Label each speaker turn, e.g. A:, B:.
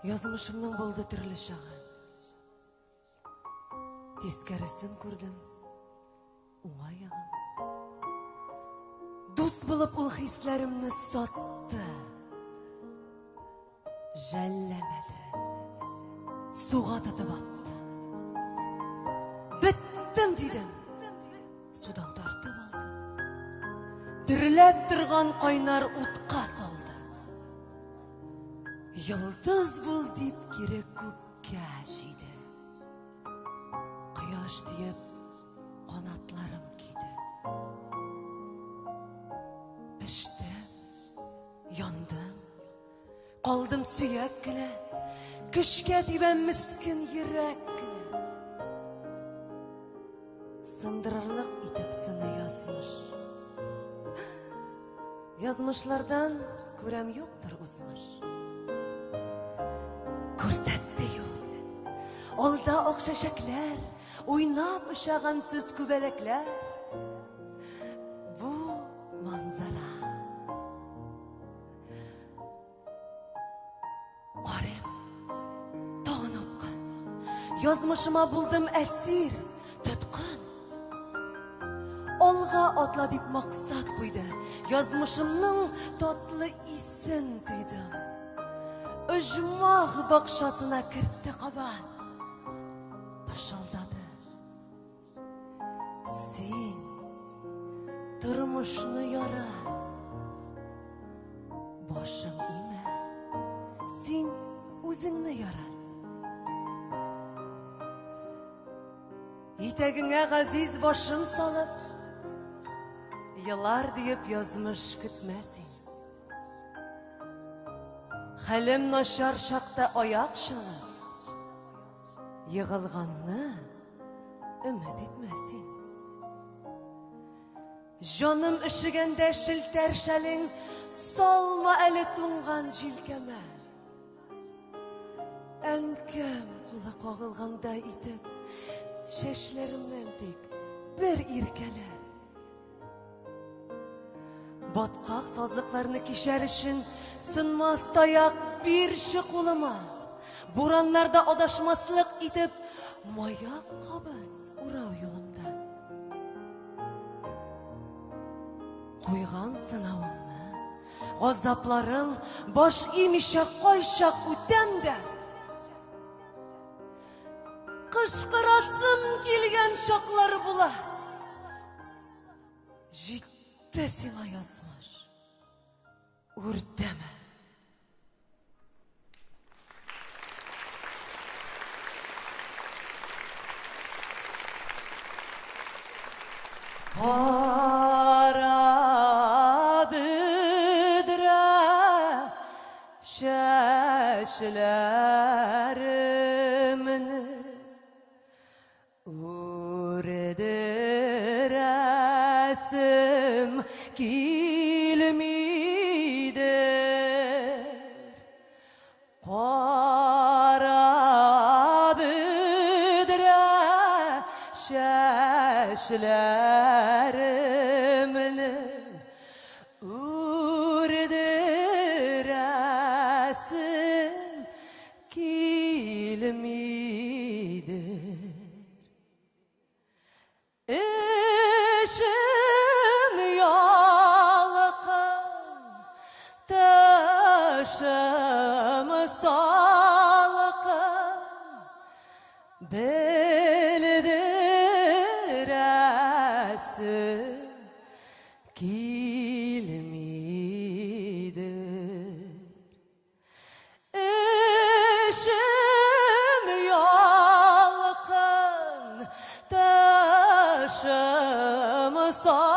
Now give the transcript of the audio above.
A: Язмышымның булды төрле чагы. Тискәресен күрдем, уңай ягын. Дус булып ул хисләремне сатты. Жәлләмәде. Суга тотып атты. Беттем дидем. Судан тартып алды. Дөрләп торган кайнар утка салды. Йолдыз бул дип кире күккә җиде. Кояш диеп канатларым киде. Пештем, яндым, калдым сөяк кенә, көчкә тибәм мескен йөрәк кенә. Сындырырлык итеп сыны язмыш. Язмышлардан күрәм юктыр узмыш. Күрсәтте юл. Алда ак чәчәкләр, уйнап оча гамьсез күбәләкләр. Бу манзара. Карыйм, тагын упкын. Язмышыма булдым әсир, тоткын. Алга атла дип максат куйды. Язмышымның татлы исен тойдым. Оҗмах бакчасына кертте кабат. Пышылдады. Син тормышны ярат. Башың имә. Син үзеңне ярат. Итәгеңә газиз башың салып, елар диеп язмыш көтмә син. Хәлем начар чакта аяк чалып, Егылганны өмет итмә син. Җаным өшегәндә шелтәр шәлең салма әле туңган җилкәмә. Әнкәм кулы кагылгандай итеп, чәчләремнән тик бер иркәлә. Баткак сазлыкларны кичәр өчен сынмас таяк бирче кулыма. Бураннарда адашмаслык итеп маяк кабыз урау юлымда. Куйган сынавыңны, газапларың баш имичә кайчак үтәм дә. Кычкырасым килгән чаклар була. Җитте сиңа язмыш. Үртәмә. Кара бөдрә чәчләремне Үрдерәсем килмидер. Кара бөдрә чәчләремне үрдерәсем Килмидер. Эшем ялкын, тышым салкын, белдерәсем килмидер. Эшем ялкын, тышым салкын.